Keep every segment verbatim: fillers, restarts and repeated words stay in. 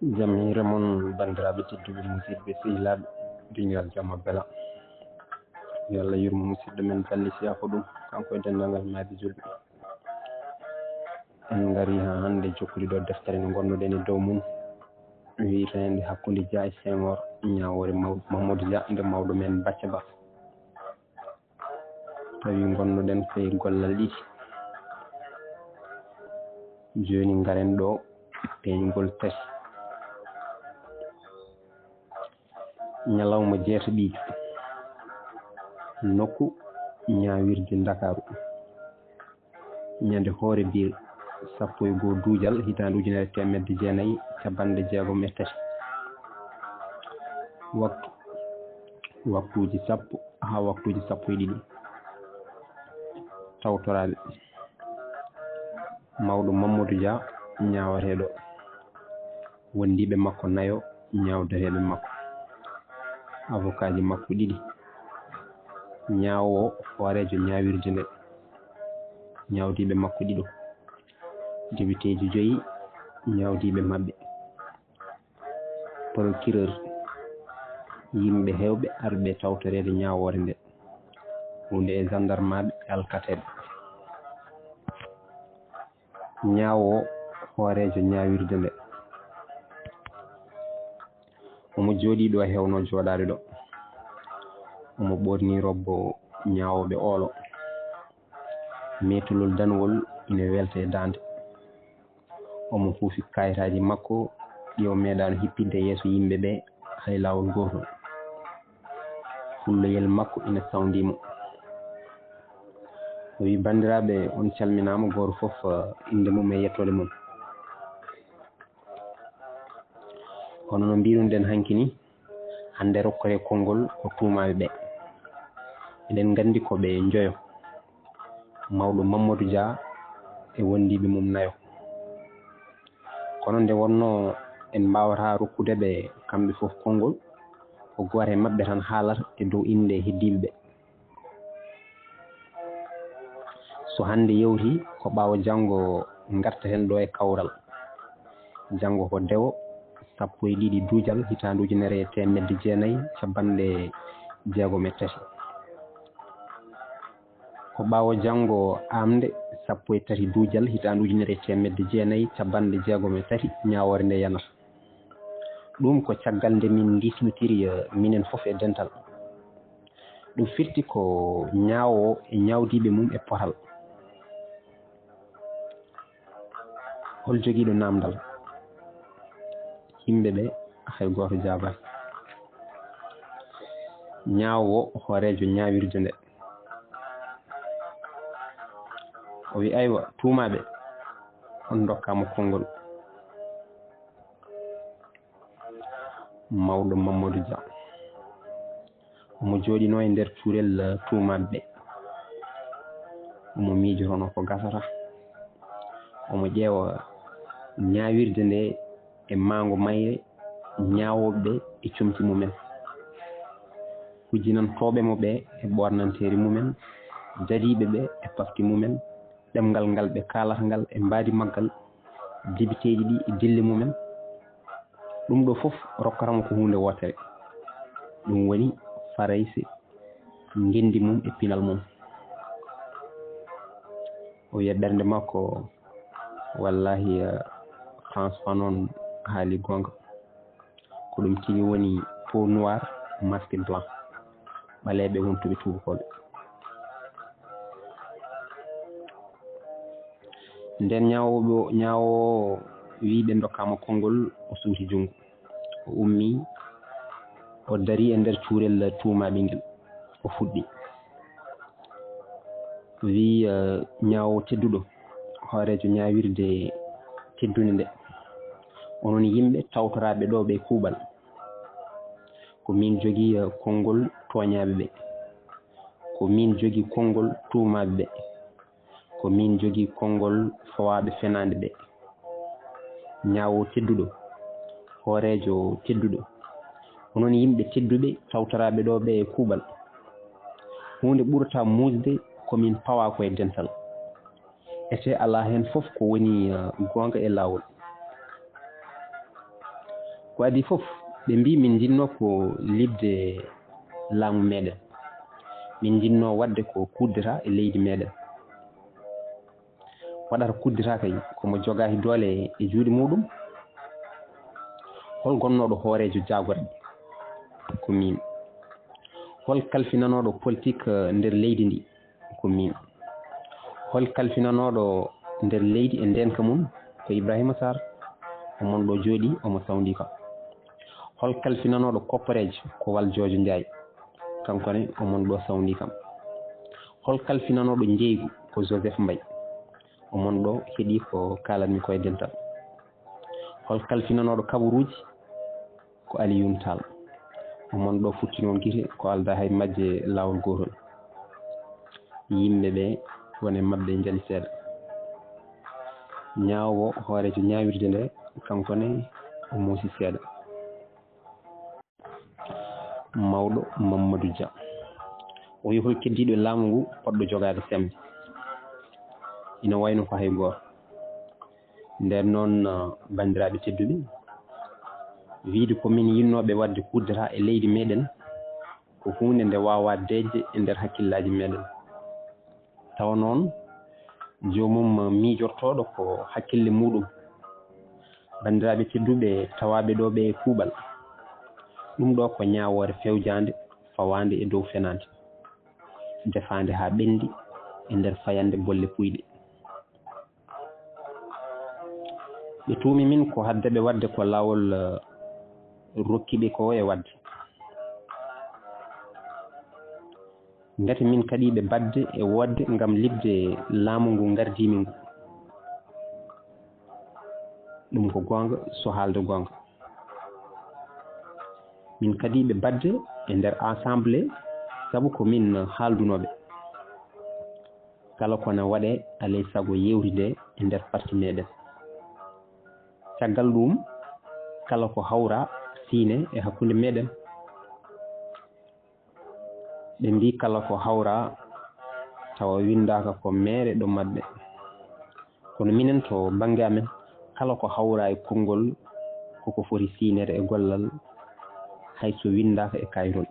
Jam hiire mon, banndiraaɓe tedduɓe, musidɓe sehilaaɓe, duñal jam e bela. Yo Allah yurmo musidɗo men Balli Siya ko ɗum, kanko e denndaangal maayɓe julɓe. En ngarii haa hannde jokkude ɗo deftere nde ngonnoɗen e dow mum, wiyeteende Hakkunde Dia e Senghor, ñaawoore maw-, Mamadou Dia, nde mawɗo men Bacca Ba. Tawi ngonnoɗen koye gollal ɗiɗi. Jooni ngaren ɗo peeñgol tati. Ñalawma jeetaɓiijo, nokku ñaawirde Ndakaaru. Ñande hoore biir sappo e goo duujal hitaande ujunere teemedde jeenayi cappanɗe jeegom e tati. Waktu, waktuuji sappo haa waktuuji sappo e ɗiɗi. Tawtoraaɓe: mawɗo Mamadou Dia, ñaawateeɗo, wondiiɓe makko nayo, ñaawdateeɓe makko, avocatji makko ɗiɗi, ñaawoowo hooreejo ñaawirde nde, ñaawdiiɓe makko ɗiɗo, debiteeji joyi, ñaawdiiɓe maɓɓe, procureur, yimɓe heewɓe arɓe tawtoreede ñaawoore nde, wonde e gendarmaaɓe e alkateeɓe. Ñaawoowo hooreejo ñaawirde nde. Omo jooɗii ɗo e heewno jooɗaade ɗo. Omo ɓoornii robbo ñaawooɓe oolo. Meetolol danwol ina welta e daande. Omo huufi kayitaaji makko ɗi o meeɗaano hippinde yeeso yimɓe ɓe hay laawol gootol. Hulloyel makko ina sawndii mo. O wi, "Banndiraaɓe, on calminaama, gooto fof, eh, innde mum e yettoode mum." Kono no mbiirunoɗen hanki ni, hannde rokkere konngol ko tuumaaɓe ɓe. Eɗen nganndi ko ɓe njoyo. Mawɗo Mamadou Dia e wondiiɓe mum nayo. Kono nde wonnoo en mbaawataa rokkude ɓe kamɓe fof konngol, ko gooto e maɓɓe tan haalata e dow innde heddiiɓe ɓe. So hannde yawtii, ko ɓaawo janngo ngartaten ɗo e kawral. Janngo ko dewo, sappo e ɗiɗi duujal, hitaande ujunere e teemedde jeenayi cappanɗe jeegom e tati. Ko ɓaawo janngo aamnde, sappo e tati duujal, hitaande ujunere e teemedde jeenayi cappanɗe jeegom e tati, ñaawoore nde yanata. Ɗum ko caggal nde min ndiisnotiri, eh, minen fof e dental. Ɗum firti ko ñaawoowo e ñaawdiiɓe mum e potal. Hol jogiiɗo naamndal? Yimɓe ɓe, hay gooto jaabaani. Ñaawoowo hooreejo ñaawirde nde. O wi, "Aywa, tuumaaɓe, on ndokkaama konngol." Mawɗo Mamadou Dia. Omo jooɗinoo e nder cuurel, eh, tuumaaɓe ɓe. Omo miijotonoo ko gasata. Omo ƴeewa ñaawirde nde e maango mayre, ñaawooɓe ɓe e comci mumen. Hujjinantooɓe mo ɓe e ɓoornanteeri mumen, dadiiɓe ɓe e pafti mumen, ɗemngal ngal ɓe kaalata ngal e mbaadi maggal, debiteeji ɗi e dille mumen. Ɗum ɗo fof rokkata mo ko huunde wootere. Ɗum woni Farayse, ngenndi mum e pinal mum. O wiya ɓernde makko, "Wallahi, eh, François noon haali goonga. Ko ɗum tigi woni peau noire, masque blanc. Ɓaleeɓe wontuɓe tuubakooɓe." Nden ñaawooɓe, ñaawoowo wi ɓe ndokkaama konngol, o suuti junngo. O ummii, o darii e nder cuurel tuumaaɓe ngel. O fuɗɗi. O wi, eh, "Ñaawoowo tedduɗo, hooreejo ñaawirde teddunde nde. Onon yimɓe tawtoraaɓe ɗo ɓe kuuɓal. Ko min jogii, eh, konngol tooñaaɓe ɓe. Ko min jogii konngol tuumaaɓe ɓe. Ko min jogii konngol fawaaɓe fenaande ɓe. Ñaawoowo tedduɗo, hooreejo tedduɗo. Onon yimɓe tedduɓe tawtoraaɓe ɗo ɓe e kuuɓal. Huunde ɓurata muusde ko min pawaa ko e dental. Ete alaa heen fof ko woni, eh, goonga e laawol." Ko adii fof, ɓe mbii min njinnoo ko liɓde laamu meɗen. Min njinnoo waɗde ko coup d'État e leydi meɗen. Waɗata coup d'État kay, ko mo jogaaki doole e juuɗe muɗum. Hol gonnooɗo hooreejo jaagorɗe? Ko miin. Hol kalfinanooɗo politik, eh, nder leydi ndi? Ko miin. Hol kalfinanooɗo nder leydi e ndeenka mum? Ko Ibrahima Sarr. Omo ɗo jooɗii, omo sawndii kam. Hol kalfinanooɗo kopporeejo? Ko Waljoojo Njaay. Kanko ne, omo ɗo sawndii kam. Hol kalfinanooɗo njeeygu? Ko Joseph Mbaye. Omo ɗo heɗii ko kaalatmi ko e dental. Hol kalfinanooɗo kabaruuji? Ko Aliyun Taal. Omo ɗo futtinoon gite, ko aldaa hay majje laawol gootol. Yimɓe ɓe, won e maɓɓe njali seeɗa. Ñaawo hooreejo ñaawirde nde, kanko ne o muusi seeɗa. Mawɗo Mamadou Dia. O wiyi, hol keddiiɗo e laamu ngu poɗɗo jogaade semmbe? Ina wayno ko hay gooto. Nden noon, eh, banndiraaɓe tedduɓe, wiyde ko min yinnooɓe waɗde coup d'État e leydi meɗen, ko huunde nde waawaa deeƴde e nder hakkillaaji meɗen. Tawa noon, joomum miijortooɗo ko hakkille muɗum. Banndiraaɓe tedduɓe tawaaɓe ɗo ɓe e kuuɓal, ɗum ɗo ko ñaawoore fewjaande, fawaande e dow fenaande, defaande haa ɓenndi e nder fayannde bolle puyɗe. Ɓe tuumi min ko hadde ɓe waɗde ko laawol, eh, rokki ɓe ko e waɗde. Ngati min kaɗii ɓe baɗde e woodde ngam liɓde laamu ngu ngardiimi ngu. Ɗum ko goonga, so haalde goonga. Min kaɗii ɓe baɗde e nder assemblée, sabu ko min haaldunooɓe. Kala ko na waɗee, alay sago yeewtidee e nder parti meɗen. Caggal ɗum, kala ko hawra siine e hakkunde meɗen. Ɓe mbii kala ko hawra tawa winndaaka ko meere ɗo maɓɓe. Kono minen to bannge amen, kala ko hawra e konngol koko foti siineede e gollal, hay so winndaaka e kayrol.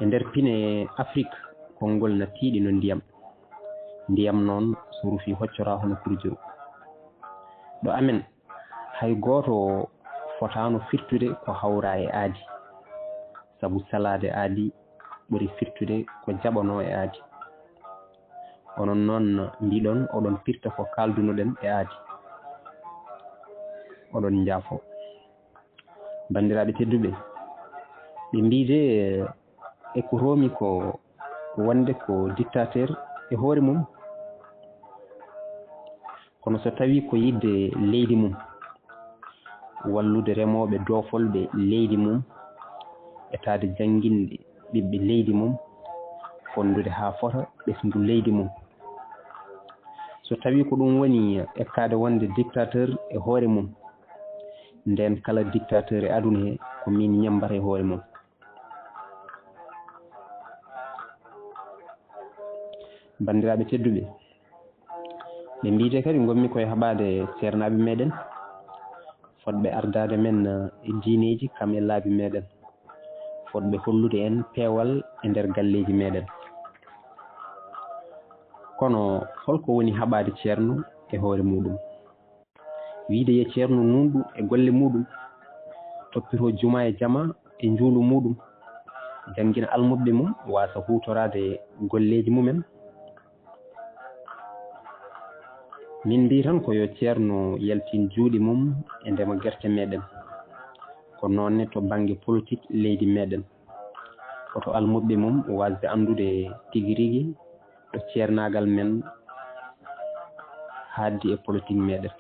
E nder pine Afrik, konngol na tiiɗi no ndiyam. Ndiyam noon, so rufii, hoccoraa hono kurjuru. Ɗo amen, hay gooto fotaano firtude ko hawraa e aadi, sabu salaade aadi ɓuri firtude ko jaɓanoo e aadi. Onon noon, mbiɗon oɗon firta ko kaaldunoɗen e aadi. Oɗon njaafo. Banndiraaɓe tedduɓe, ɓe mbiide e ko roomi ko wonde ko dictateur e hoore mum. Kono so tawii ko yiɗde leydi mum, wallude remooɓe doofolɓe leydi mum, etaade jannginɓe ɓiɓɓe leydi mum, fonndude haa fota ɓesngu leydi mum. So tawii ko ɗum woni ekkaade wonde dictateur e hoore mum, ndeen kala dictateur e aduna he ko min ñammbata e hoore mum. Banndiraaɓe tedduɓe, ɓe mbiide kadi ngonmi koye haɓaade seernaaɓe meɗen, fotɓe ardaade men e diineeji kam e laabi meɗen, fotɓe hollude en peewal e nder galleeji meɗen. Kono holko woni haɓaade ceerno e hoore muɗum? Wiide yo ceerno nunɗu e golle muɗum, toppito juma e jama e njuulu muɗum, janngina almuɓɓe mum, waasa huutoraade golleeji mumen. Min mbii tan ko yo ceerno yaltin juuɗe mum e ndema gerte meɗen. Ko noon ne to bannge politik leydi meɗen. Koto almuɓɓe mum waasde anndude tigi rigi ɗo ceernaagal men haaddi e politik meɗen.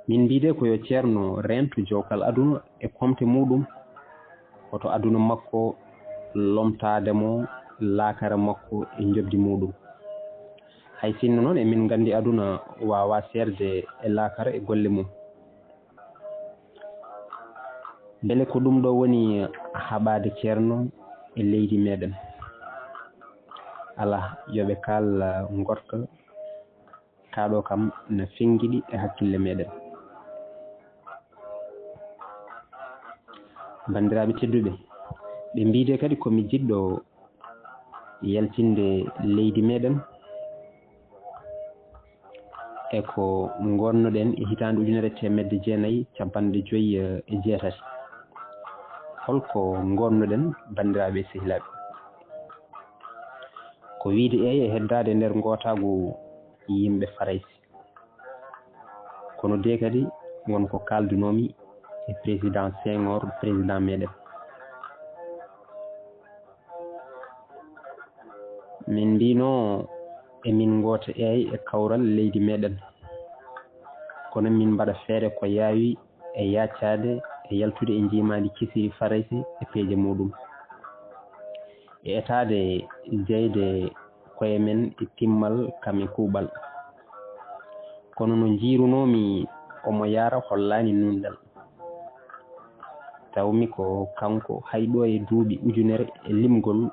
Min mbiide ko yo ceerno reentu jowkal aduna e komte muɗum, koto aduna makko lomtaade mo laakara makko e njoɓdi muɗum. Hay sinno noon emin nganndi aduna waawaa seerde e laakara e golle mum. Mbele ko ɗum ɗo woni haɓaade ceerno e leydi meɗen? Alaa, yo ɓe kaal, ah, ngoɗka Kaa ɗoo kam na fenngiɗi e hakkille meeɗen. Banndiraaɓe tedduɓe, ɓe mbiide kadi ko mi jiɗɗo yaltinde leydi meeɗen e ko ngonnoɗen e hitaande ujunere e teemedde jeenayi cappanɗe joyi e jeetati. Holko ngonnoɗen, banndiraaɓe e sehilaaɓe? Ko wiyde eey e heddaade e nder ngootaagu yimɓe Farayse. Kono dee kadi won ko kaaldunoomi e président Senghor, président meeɗen. Min mbino emin ngoota eey e kawral leydi meeɗen. Kono min mbaɗa feere ko yaawi e yaacaade e yaltude e njiimaandi kisiri Farayse e peeje muuɗum. E etaade jeyde koye men e timmal kam e kuuɓal. Kono no njiirunoomi omo yaara hollaani nuunɗal. Tawmi ko kanko hay ɗoo e duuɓi ujunere e limgol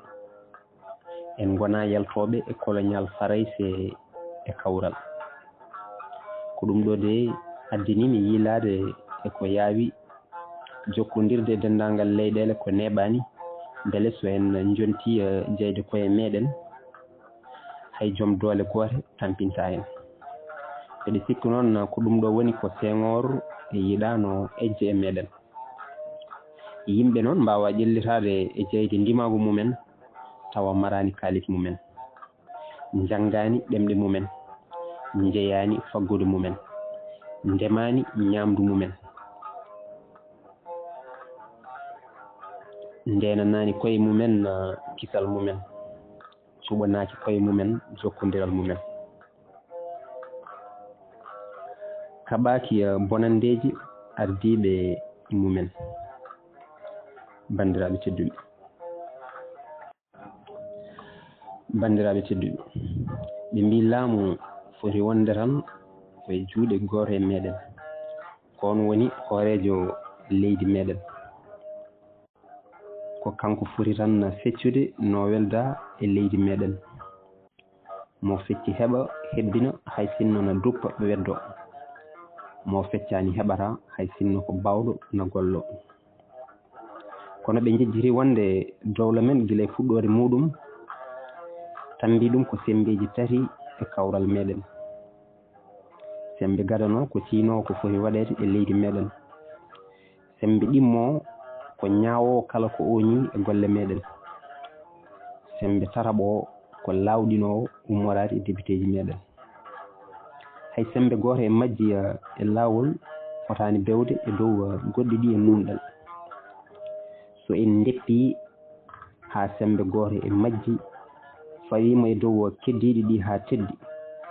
en ngonaa yaltooɓe e koloñaal Farayse e kawral. Ko ɗum ɗoo de addani mi yiilaade e ko yaawi jokkondirde e denndaangal leyɗeele ko neeɓaani, mbele so en njontii, eh, jeyde koye meeɗen, hay joom doole gooto tampintaa en. Eɗe sikki noon ko ɗum ɗoo woni ko Senghor yiɗaano ejje e meeɗen. Yimɓe noon mbaawaa ƴellitaade e jeyde ndimaagu mumen tawa maraani kaalis mumen. Njanngaani ɗemɗe mumen, njeyaani faggudu mumen, ndemaani ñaamdu mumen, ndeenanaani koye mumen, ah, kisal mumen, cuɓanaaki koye mumen jokkondiral mumen. Kaɓaaki, ah, bonanndeeji ardiiɓe mumen. Banndiraaɓe tedduɓe. Banndiraaɓe tedduɓe, ɓe mbii laamu foti wonde tan ko e juuɗe gooto e meeɗen. Ko oon woni hooreejo leydi meeɗen. Ko kanko foti tan feccude no welda e leydi meeɗen. Mo fecci heɓa, hebbina, hay sinno na duppa, weddo. Mo feccaani heɓata, hay sinno ko baawɗo na gollo. Kono ɓe njejjiti wonde dowla men gila e fuɗɗoode muuɗum, tammbii ɗum ko semmbeeji tati e kawral meeɗen. Semmbe gadano ko tiinoowo ko foti waɗeede e leydi meeɗen. Semmbe ɗimmo ko ñaawoowo kala ko ooñi e golle meeɗen. Semmbe tataɓo ko laawɗinoowo ummoraade e depiteeji meeɗen. Hay semmbe gooto e majji, eh, e laawol fotaani bewde e dow, eh, goɗɗi ɗi e nuunɗal. So en ndeppii haa semmbe gooto e majji fawiima e dow keddiiɗi ɗi haa teddi,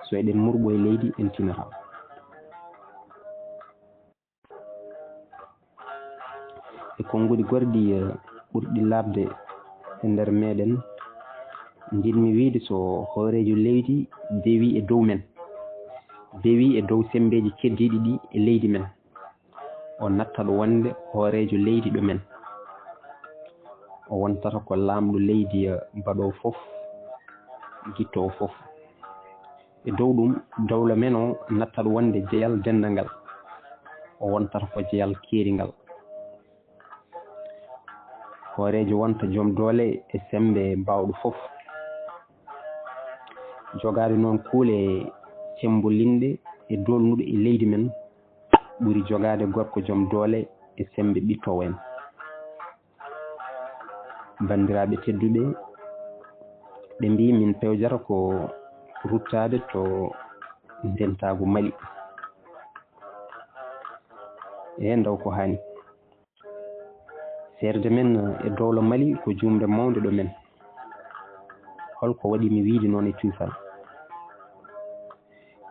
so eɗen murɓo e leydi, en tinataa. E konnguɗi gorɗi, eh, ɓurɗi laaɓde e nder meeɗen, njiɗmi wiyde so hooreejo leydi bewii e dow men, bewii e dow semmbeeji keddiiɗi ɗi e leydi men, o nattat wonde hooreejo leydi ɗo men. O wontata ko laamɗo leydi, eh, baɗoowo fof, gittoowo fof. E dow ɗum, dowla men o nattat wonde jeyal denndangal. O wontata ko jeyal keeringal. Hooreejo wonta joom doole e semmbe baawɗo fof. Jogaade noon kuule cemmbolinɗe e doolnuɗe e leydi men ɓuri jogaade gorko joom doole e semmbe ɓittoowo en. Banndiraaɓe tedduɓe, ɓe mbii min pewjata ko ruttaade to ndentaagu Mali. E ndaw ko haani. Seerde men e dowla Mali ko juumre mawnde ɗo men. Holko waɗi mi wiyde noon e cuusal?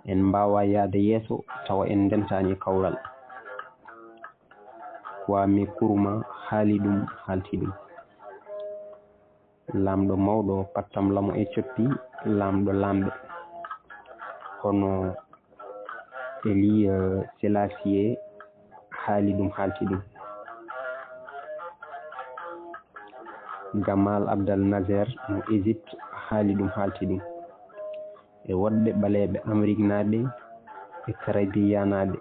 En mbaawaa yahde yeeso tawa en ndentaani e kawral. Kwame Nkrumah haali ɗum, haalti ɗum. Laamɗo mawɗo, pattamlamo Ethiopie, laamɗo laamɓe. Kono Eli, eh, Selassie haali ɗum, haalti ɗum. Gamal Abdel Nasser mo Égypte haali ɗum, haalti ɗum. e woɗɓe ɓaleeɓe Ameriknaaɓe e Karabiyanaaɓe.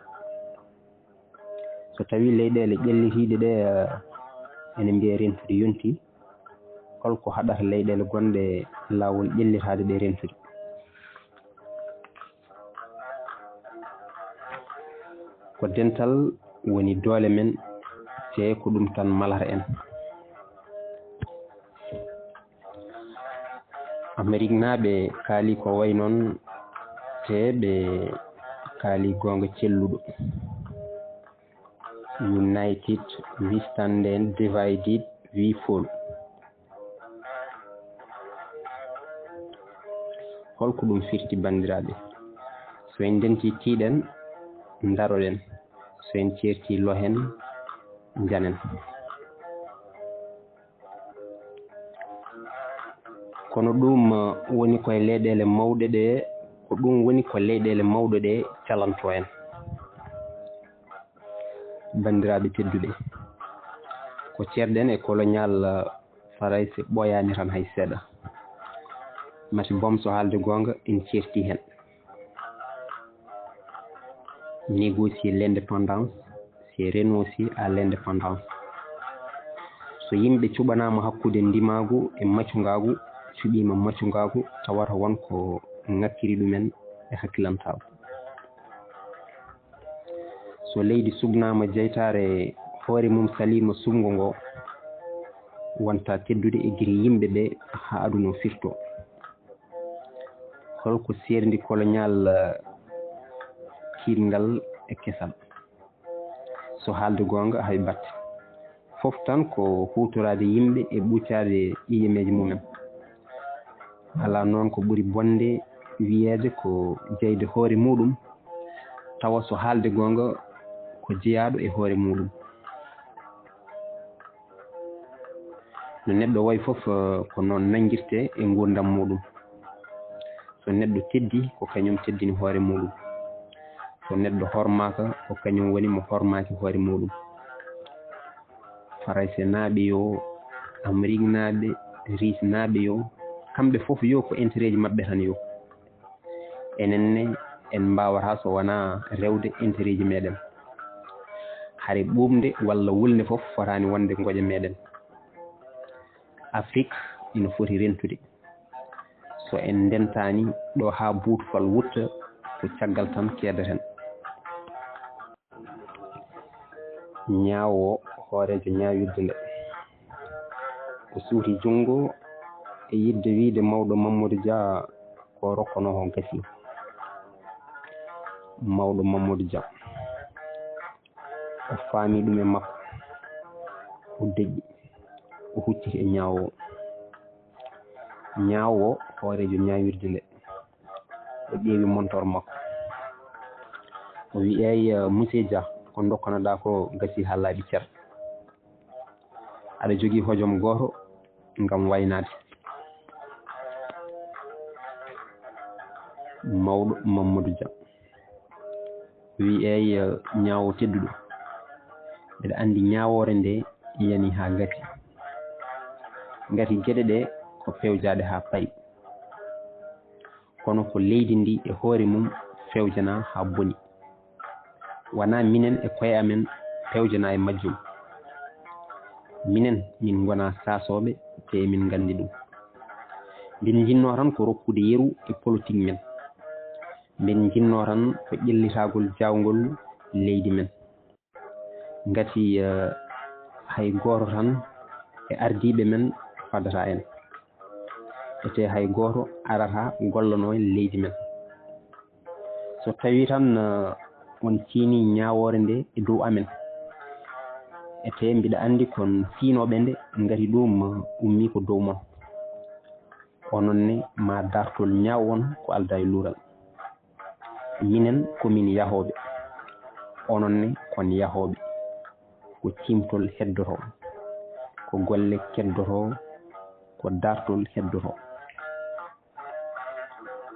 So tawii leyɗeele ƴellitiiɗe ɗee, eh, ene mbiya rentude yontii, hol ko haɗata leyɗeele gonɗe laawol ƴellitaade ɗee rentude? Ko dental woni doole men, te ko ɗum tan malata en. Ameriknaaɓe kaali ko wayi noon, te ɓe kaali goonga celluɗo. United we stand and divided we fall. Holko ɗum firti, banndiraaɓe? So en ndentii, tiiɗen, ndaroɗen. So en ceertii, lohen, njanen. Kono ɗum, uh, woni koye leyɗeele mawɗe ɗe, ko ɗum woni ko leyɗeele mawɗe ɗe calanto en. Banndiraaɓe tedduɓe, ko ceerɗen e colonial, uh, Farayse ɓooyaani tan hay seeɗa. Mati boom, so haalde goonga, en ceertii heen. Négocier l'indépendance, c'est renoncer à l'indépendance. So yimɓe cuɓanaama hakkunde ndimaagu e maccungaagu, cuɓiima maccungaagu, tawata won ko ŋakkiri ɗumen e hakkilantaagu. So leydi suɓnaama jeytaare, hoore mum saliima suɓngo ngo, wonta teddude e gite yimɓe ɓe haa aduna o firto. Holko seerndi colonial, eh, kiiɗngal e kesal? So haalde goonga, hay batte. Fof tan ko huutoraade yimɓe e ɓuuccaade ƴiiƴameeje mumen. Alaa noon ko ɓuri bonde wiyeede ko jeyde hoore muuɗum, tawa so haalde goonga ko jeyaaɗo e hoore muuɗum. No neɗɗo wayi fof, eh, ko noon nanngirtee e nguurndam muuɗum. So neɗɗo teddii, ko kañum teddini hoore muuɗum. So neɗɗo hormaaka, ko kañum woni mo hormaaki hoore muuɗum. Faraysenaaɓe yo, Ameriknaaɓe, Riisnaaɓe yo, kamɓe fof yo ko intérêt ji maɓɓe tan yo. Enen ne, en mbaawataa so wonaa rewde intérêt ji meeɗen. Hare ɓuuɓnde walla wulnde fof fotaani wonde ngoƴa meeɗen. Afrik ina foti rentude. So en ndentaani ɗo haa buutufal wutta, ko caggal tan keedeten. Ñaawo hooreejo ñaawirde nde. O suuti junngo e yiɗde wiyde mawɗo Mamadou Dia ko rokkonoo ko gasii. Mawɗo Mamadou Dia. O faami ɗum e makko. O deƴƴi. O hucciti e ñaawo o. Ñaawo hooreejo ñaawirde nde. O ƴeewi montor makko. O wi'i, "Eey, eh, monsieur Dia, ko ndokkanoɗaa ko gasii haa laaɓi cer. Aɗa jogii hojom gooto ngam waynaade." Mawɗo Mamadou Dia wi'i, "Eey, eh, ñaawo tedduɗo, mbeɗa anndi ñaawoore nde yani haa gasi. Ngati geɗe ɗe ko pewjaaɗe haa payi. Kono ko leydi ndi e hoore mum fewjanaa haa boni. Wanaa minen e koye amen pewjanaa e majjum. Minen, min ngonaa saasooɓe, te emin nganndi ɗum. Mbiɗ njinnoo tan ko rokkude yeru e politik men. Mbiɗ njinnoo tan ko ƴellitagol jawgol leydi men. Ngati, eh, hay gooto tan e ardiiɓe men faddataa en. Etee hay gooto arataa gollanoo en leydi men. So tawii tan, eh, on ciinii ñaawoore nde e dow amen, etee mbiɗa anndi kon fiinooɓe nde, ngati ɗum, eh, ummii ko dow mon. Onon ne, maa daartol ñaaw on ko aldaa e luural. Minen ko min yahooɓe, onon ne kon yahooɓe. Ko ciimtol heddotoo, ko golle keddotoo, ko daartol heddotoo."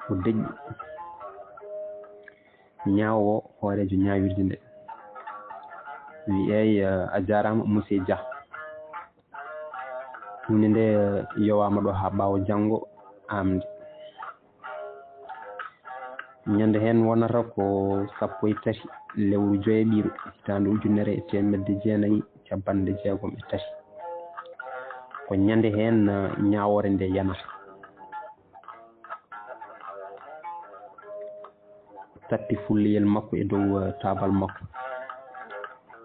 O deƴƴi. Ñaawo hooreejo ñaawirde nde wi'i, "Eey, a jaaraama, monsieur Dia. Huunde nde yowaama ɗo haa ɓaawo janngo aamde." Ñande heen wonata ko sappo e tati lewru joyaɓiiru, hitaande ujunere e teemedde jeenayi cappanɗe jeegom e tati. Ko ñande heen, eh, ñaawoore nde yanata. O tatti fulleyel makko e dow, eh, taabal makko.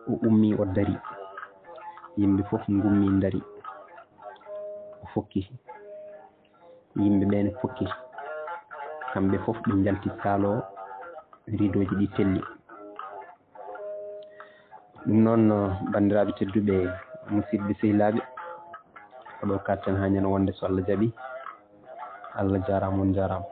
O ummii, o darii. Yimɓe fof ngummii, ndarii. O fokkiti. Yimɓe ɓee ne pokkiti. Kamɓe fof ɓe njalti saalo, ridooji ɗi telli. Ɗum noon, banndiraaɓe tedduɓe, musidɓe sehilaaɓe, ko ɗo kaaɗten haa ñande wonde, so Allah jaɓii. Allah jaaraama, on njaaraama.